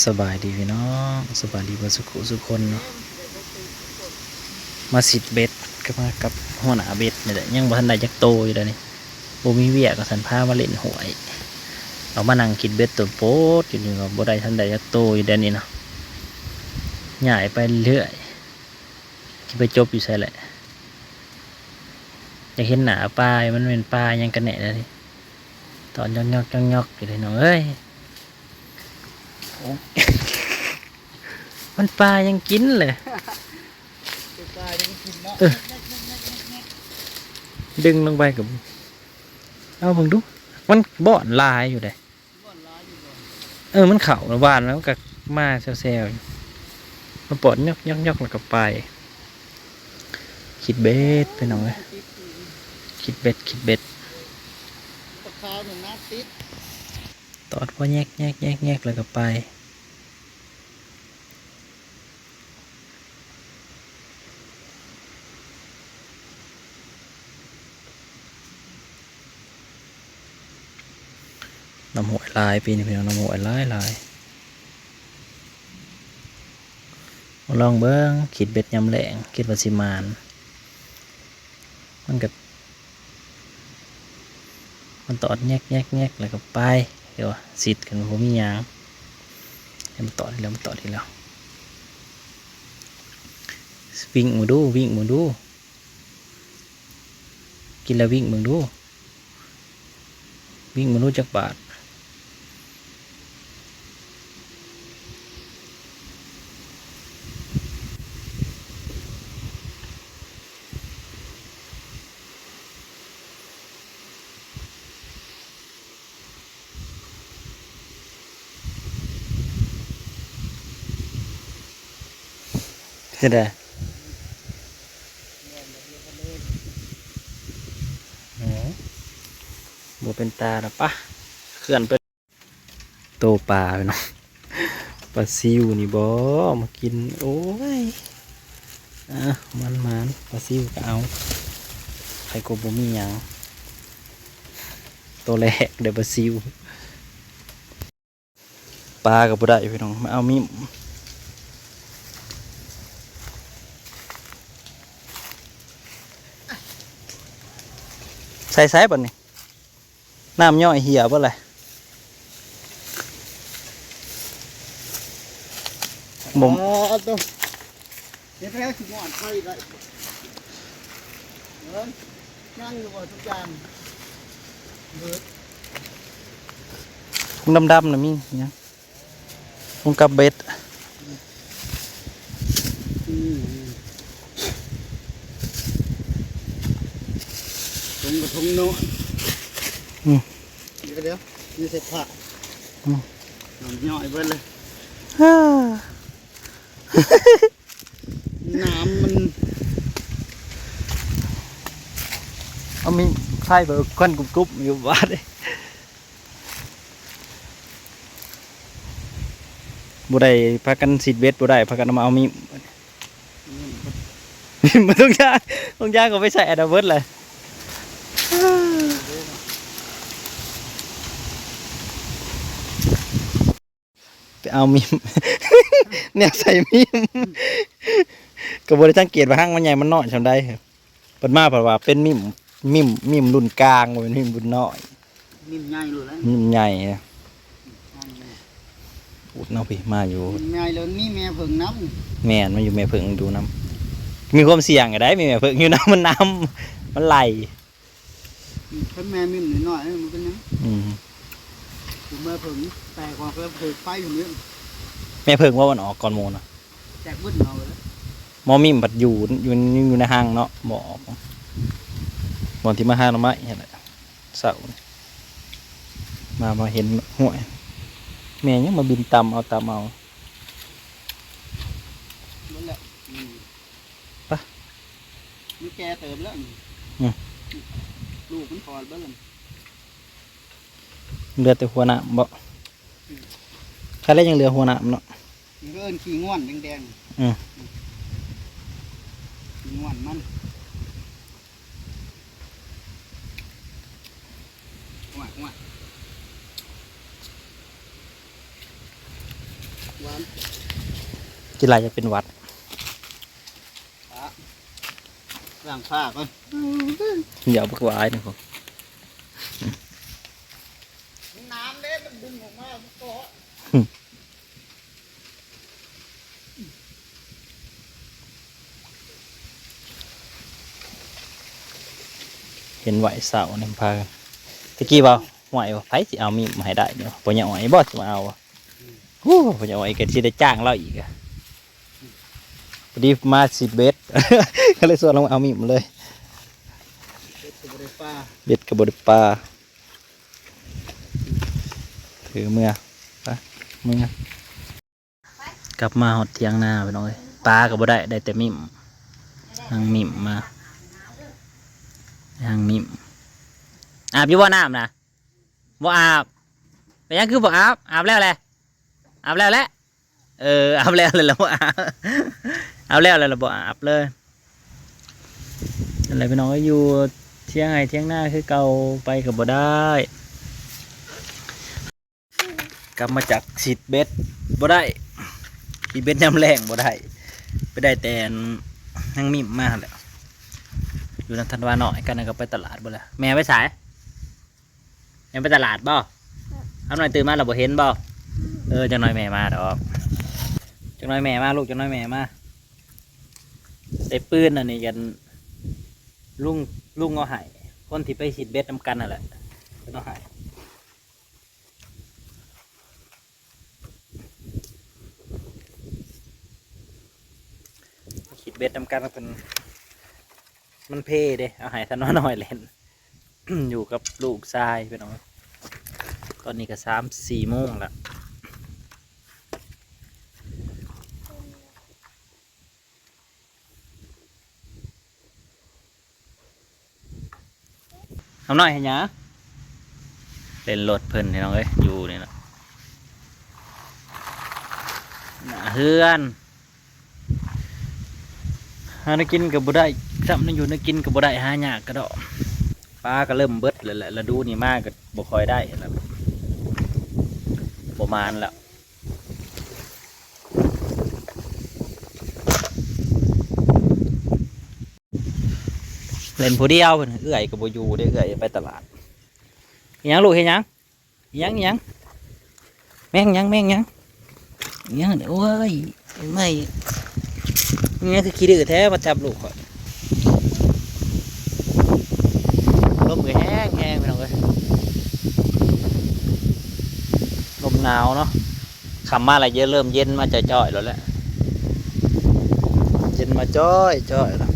ສະບາຍດີພີ່ນ້ອງ ສະບາຍດີເບິດສຸຂູສຸຄົນເນາະ. ມາຊິດເບັດ ກໍມາກັບຫົວໜ້າເບັດນີ້ແຫຼະ ຍັງບໍ່ທັນໄດ້ຈັກໂຕຢູ່ເດ້ນີ້. ບໍ່ມີວຽກວ່າຊັ້ນ ພາມາຫຼິ້ນຫ້ວຍ ເອົາມານັ່ງຊິດເບັດຕົວໂປດຢູ່ນີ້ ກໍບໍ່ໄດ້ທັນໄດ້ຈັກໂຕຢູ່ເດ້ນີ້ເນາະ. ຍ້າຍໄປເລື້ອຍ ຊິໄປຈົບຢູ່ໃສແຫຼະ. ຢາກເຫັນໜ້າປາ ມັນແມ່ນປາຫຍັງກັນແນ່ເດ້ນີ້. ຕອນຍອກໆໆໆຢູ່ເດ້ນ້ອງເອີຍ. ໂອ້ ມັນປາຫຍັງກິນແຫຼະ. ເປັນປາຫຍັງກິນເນາະ. ເອີ ດຶງລົງໄປກໍ ເອົາເບິ່ງດູ ມັນບ່ອນຫຼາຍຢູ່ເດ້. ບ່ອນຫຼາຍຢູ່ບໍ່? ເອີ ມັນເຂົ້າບ້ານແລ້ວ ມັນກໍມາແຊວໆຢູ່ ມາປ້ອນຍອກໆໆ ແລ້ວກໍໄປ. ຊິດເບັດພີ່ນ້ອງເອີຍ ຊິດເບັດ ຊິດເບັດ. ປາຂາວໜຶ່ງນະຕິດ ຕອດພໍແຍກໆໆໆ ແລ້ວກໍໄປ. ນ້ຳຫ້ວຍຫຼາຍປີນີ້ພີ່ນ້ອງ ນ້ຳຫ້ວຍຫຼາຍໆ. ມາລອງເບິ່ງ ຊິດເບັດຍາມແລ້ງ ຄິດວ່າຊິໝານ. ມັນກໍ ມັນຕອດແຍກໆໆ ແລ້ວກໍໄປ. ເອີ ຊິດກັນ ບໍ່ມີຫຍັງ. ໃຫ້ມັນຕອດອີກແລ້ວ ມັນຕອດອີກແລ້ວ. ວິ່ງເບິ່ງດູ ວິ່ງເບິ່ງດູ ກິນແລ້ວວິ່ງເບິ່ງດູ ວິ່ງເບິ່ງດູຈັກບາດ. ເຮັດໃດ? ໂອ້ ບໍ່ເປັນຕາລະປະ ເຄື່ອນໄປ. ໂຕປາພີ່ນ້ອງ ປາຊິວນີ້ບໍ ມາກິນ. ໂອ້ຍ ອ່າ ໝານໆ ປາຊິວກໍເອົາ ໃຜກໍບໍ່ມີຫຍັງ. ໂຕແລກໄດ້ປາຊິວ. ປາກໍບໍ່ໄດ້ພີ່ນ້ອງ ມາເອົາມີ້ມ. ໃສ່ໃສບັດນີ້? ນ້ຳຍ້ອຍເຫ່ຍເບິດແຫຼະ. ບໍ່ ອໍ ໂຕ ເຮັດແລ້ວຊິໝອດໄຟໄດ້. ເອີ ຍັງຢູ່ບໍ່ທຸກຢ່າງ? ເບິດ ດຳໆ ນະມີຫຍັງ? ຖົງກັບເບັດ ອືມ ຖົງກະຖົງນ້ອຍ. ອືມ ດຽວໆ ນີ້ໃສ່ຜ້າ. ອືມ ນ້ຳຍ້ອຍເບິດເລີຍ. ນ້ຳມັນ ເອົາມີໄຟເບີຄວັນກຸບໆ ຢູ່ບາດນີ້. ບໍ່ໄດ້ພາກັນຊິດເບັດ ບໍ່ໄດ້ພາກັນເອົາມາເອົາມີ້ມ. ມີ້ມ ມີ້ມທຸກຢ່າງ ທຸກຢ່າງກໍໄປໃສ່ອັນນັ້ນເບິດແຫຼະ. ໄປເອົາມີ້ມ ແນວໃສ່ມີ້ມ ກໍບໍ່ໄດ້ສັງເກດວ່າຮັງມັນໃຫຍ່ມັນນ້ອຍສ່ຳໃດ. ເພິ່ນມາເພິ່ນວ່າເປັນມີ້ມ ມີ້ມ ມີ້ມລຸ້ນກາງ ບໍ່ແມ່ນມີ້ມລຸ້ນນ້ອຍ. ມີ້ມໃຫຍ່ໂລດແຫຼະ ມີ້ມໃຫຍ່. ໃຫຍ່ ອຸດເນາະ ພີ່ ມາຢູ່ ມີ້ມໃຫຍ່ ແລ້ວມີແມ່ເຜິ້ງນຳ. ແມ່ນ ມັນຢູ່ແມ່ເຜິ້ງຢູ່ນຳ ມີຄວາມສ່ຽງກໍໄດ້ ມີແມ່ເຜິ້ງຢູ່ນຳ ມັນນຳ ມັນໄລ່. ອືມ ຄັນແມ່ມີ້ມນ້ອຍໆ ມັນເປັນຫຍັງ? ອືມ ຄືແມ່ເຜິ້ງແຕກອອກແລ້ວເປີດໄຟຢູ່ນີ້. ແມ່ເຜິ້ງວ່າມັນອອກກ່ອນໝູ່ນະ ແຕກວຶ້ນເອົາເລີຍ. ໝໍມີ້ມພັດຢູ່ ຢູ່ ຢູ່ໃນຮັງເນາະ ບໍ່ອອກ ບ່ອນທີ່ມາຫາໜໍ່ໄມ້ຫັ້ນແຫຼະ. ເຊົ້າມາ ມາເຫັນ ຫ້ວຍ ແມ່ຫຍັງມາບິນຕຳເອົາ ຕຳເອົາ. ເບິດແລ້ວ ອືມ ປະ ມັນແກ່ເຕີບແລ້ວນີ້. ອືມ ລູກມັນຖອດເບິດແລ້ວ. ເຫຼືອແຕ່ຫົວໜ້າມບໍ? ອືມ ຄັນແລ້ວຍັງເຫຼືອຫົວໜ້າມເນາະ. ມັນກໍເອີ້ນຂີ້ງ່ວນແດງໆ. ອືມ ຂີ້ງ່ວນມັນ. ຫວາຍ ຫວາຍ. ກິນຫຼາຍຈະເປັນຫວັດ. ລ້າງຜ້າກ່ອນ. ຢ່າບັກວາຍນີ້ພຸ້ນ. ນ້ຳເດ້ ມັນດຶງອອກມາ ມັນເກາະ. ເຫັນໄຫວເສົານີ້ພາກັນ ຕະກີ້ເວົ້າ ຫ້ວຍ ວ່າໃຜຊິເອົາມິມໃຫ້ໄດ້ນີ້ ພໍ່ໃຫຍ່ອ້ອຍບໍ່ຊິມາເອົາ. ໂອ້ ພໍ່ໃຫຍ່ອ້ອຍກໍຊິໄດ້ຈ້າງລາວອີກອະ. ພໍດີມາຊິເບັດ ກໍເລີຍຊວນລາວມາເອົາມິມເລີຍ. ເບັດກໍບໍ່ໄດ້ປາ ເບັດກໍບໍ່ໄດ້ປາ. ຖືເມືອ ໄປ ເມືອ. ກັບມາຮອດຖຽງນາພີ່ນ້ອງເອີຍ ປາກໍບໍ່ໄດ້ ໄດ້ແຕ່ມິມ ຫາງມິມມາ ຫາງມິມ. ອາບຢູ່ບໍ່ນ້ຳນະ? ບໍ່ອາບ. ເປັນຫຍັງຄືບໍ່ອາບ? ອາບແລ້ວແຫຼະ ອາບແລ້ວແຫຼະ. ເອີ ອາບແລ້ວແຫຼະ ລະບໍ່ອາບ ອາບແລ້ວແຫຼະ ລະບໍ່ອາບເລີຍ. ນັ້ນແຫຼະພີ່ນ້ອງເອີຍ ຢູ່ຖຽງໄຮ່ຖຽງນາຄືເກົ່າ ໄປກໍບໍ່ໄດ້. ກັບມາຈາກຊິດເບັດບໍ່ໄດ້ ຊິດເບັດຍາມແລງບໍ່ໄດ້ ໄປໄດ້ແຕ່ອັນ ຫາງມິມມາຫັ້ນແຫຼະ. ຢູ່ນຳທັນວານ້ອຍກັນ ກໍໄປຕະຫຼາດເບິດລະ. ແມ່ໄປໃສ? ແມ່ໄປຕະຫຼາດບໍ່? ຄຳນ້ອຍຕື່ນມາແລ້ວບໍ່ເຫັນບໍ່? ເອີ ຈັກໜ້ອຍແມ່ມາດອກ ຈັກໜ້ອຍແມ່ມາລູກ ຈັກໜ້ອຍແມ່ມາ. ໄດ້ປືນອັນນີ້ກັນ ລຸງ ລຸງເອົາໃຫ້ ຄົນທີ່ໄປຊິດເບັດນຳກັນນັ້ນແຫຼະ ເພິ່ນເອົາໃຫ້. ຊິດເບັດນຳກັນ ເພິ່ນ ມັນເພເດ້ ເອົາໃຫ້ທະນອນ້ອຍເຫຼັ້ນ ຢູ່ກັບລູກຊາຍພີ່ນ້ອງ. ຕອນນີ້ກໍສາມສີ່ໂມງລະ. ຄຳນ້ອຍເຮັດຫຍັງ? ເຫຼັ້ນລົດເພິ່ນພີ່ນ້ອງເອີຍ ຢູ່ນີ້ລະ ໜ້າເຮືອນ. ຫາແນວກິນກໍບໍ່ໄດ້ຊ້ຳ ແນວຢູ່ແນວກິນກໍບໍ່ໄດ້ ຫາຍາກກະເດາະ. ປາກໍເລີ່ມເບິດແລ້ວແຫຼະ ລະດູນີ້ມາກໍບໍ່ຄ່ອຍໄດ້ແລ້ວ ບໍ່ໝານແລ້ວ. ເຫຼັ້ນຜູ້ດຽວເພິ່ນ ເອື້ອຍກໍບໍ່ຢູ່ເດ້ ເອື້ອຍໄປຕະຫຼາດ. ອີຫຍັງລູກ ເຮັດຫຍັງ? ອີຫຍັງ ອີຫຍັງ? ແມງຫຍັງ ແມງຫຍັງ? ອີຫຍັງ? ໂອ້ຍ ໄມ້ ອີຫຍັງຄືຂີ້ດື້ແທ້ ມາຈັບລູກຂ້ອຍ. ລົມກໍແຮງໆ ພີ່ນ້ອງເອີຍ ລົມໜາວເນາະ. ຄ່ຳມາແລ້ວເຢັນ ເລີ່ມເຢັນມາຈ່ອຍໆ ແລ້ວແຫຼະ ເຢັນມາຈ່ອຍໆ ແລ້ວ.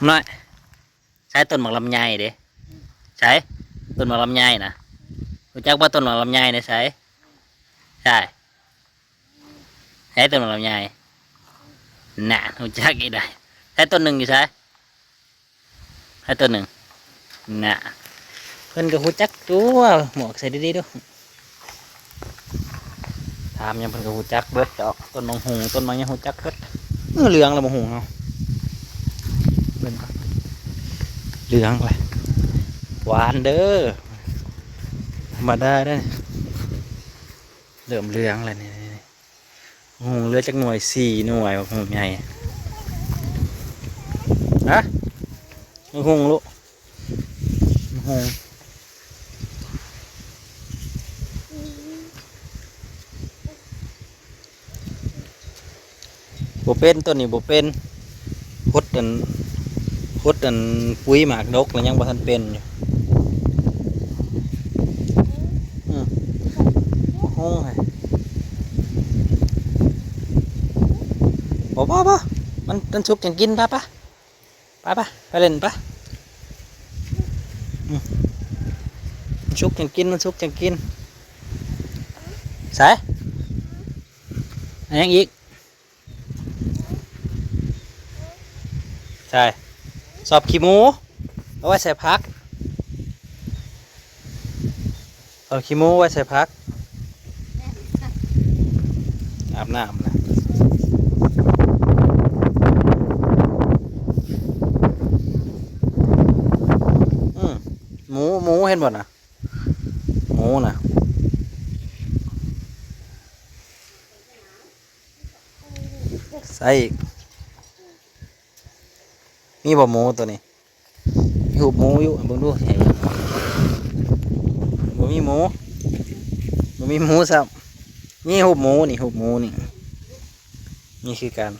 ນ້ອຍ ໃສຕົ້ນໝາກລຳໄຍເດ້? ໃສຕົ້ນໝາກລຳໄຍນະ? ຮູ້ຈັກບໍ່ ຕົ້ນໝາກລຳໄຍນະ? ໃສ ໃສ ໃສຕົ້ນໝາກລຳໄຍ? ນະ ຮູ້ຈັກອີກໄດ໋. ໃສຕົ້ນໜຶ່ງຢູ່ໃສ? ໃຫ້ຕົວໜຶ່ງນະ ເພິ່ນກໍຮູ້ຈັກຕົວະ. ໝວກໃສ່ດີໆ ດູ ຖາມຫຍັງເພິ່ນກໍຮູ້ຈັກເບິດດອກ. ຕົ້ນບັກຫຸ່ງ ຕົ້ນບັກຫຍັງຮູ້ຈັກເບິດ. ເອີ ເຫຼືອງແລ້ວບັກຫຸ່ງເຮົາ ເບິ່ງກ່ອນ ເຫຼືອງແລ້ວ. ຫວານເດີ ທຳມະດາເດີ ເລີ່ມເຫຼືອງແລ້ວນີ້. ບັກຫຸ່ງເຫຼືອຈັກໜ່ວຍ? ສີ່ໜ່ວຍ ບັກຫຸ່ງໃຫຍ່. ຮະ? ບັກຫຸ່ງລູກ ບັກຫຸ່ງ ບໍ່ເປັນ ຕົ້ນນີ້ບໍ່ເປັນ. ຫົດອັນ ຫົດອັນ ປຸ໋ຍໝາກດົກແລ້ວຍັງບໍ່ທັນເປັນຢູ່. ອືມ ໂອ້ຍ ບໍ່ ບໍ່ ບໍ່ ມັນ ມັນສຸກຈັ່ງກິນ. ປະ ປະ ປະ ປະ ໄປຫຼິ້ນປະ. ອືມ ມັນສຸກຈັ່ງກິນ ມັນສຸກຈັ່ງກິນ. ໃສ ອັນຫຍັງອີກ? ໃສ່ ຊອບຂີ້ໝູ ເອົາໄວ້ໃສ່ຜັກ. ເອົາຂີ້ໝູໄວ້ໃສ່ຜັກ. ອາບນ້ຳນະ. ເຫັນບໍ່ນະ? ໝູນະ. ໃສ່ອີກ. ມີບໍ່ໝູໂຕນີ້? ມີຮູບໝູຢູ່ ເບິ່ງດູ. ບໍ່ມີໝູ ບໍ່ມີໝູຊ້ຳ. ມີຮູບໝູນີ້ ຮູບໝູນີ້ ມີຄືກັນ.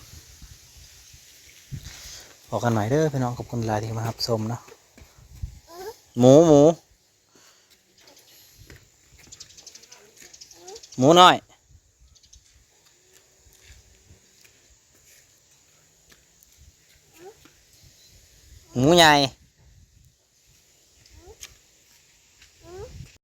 ພໍ້ກັນໃໝ່ເດີພີ່ນ້ອງ ຂອບຄຸນຫຼາຍທີ່ມາຮັບຊົມເນາະ. ໝູ ໝູ ໝູນ້ອຍ ໝູໃຫຍ່.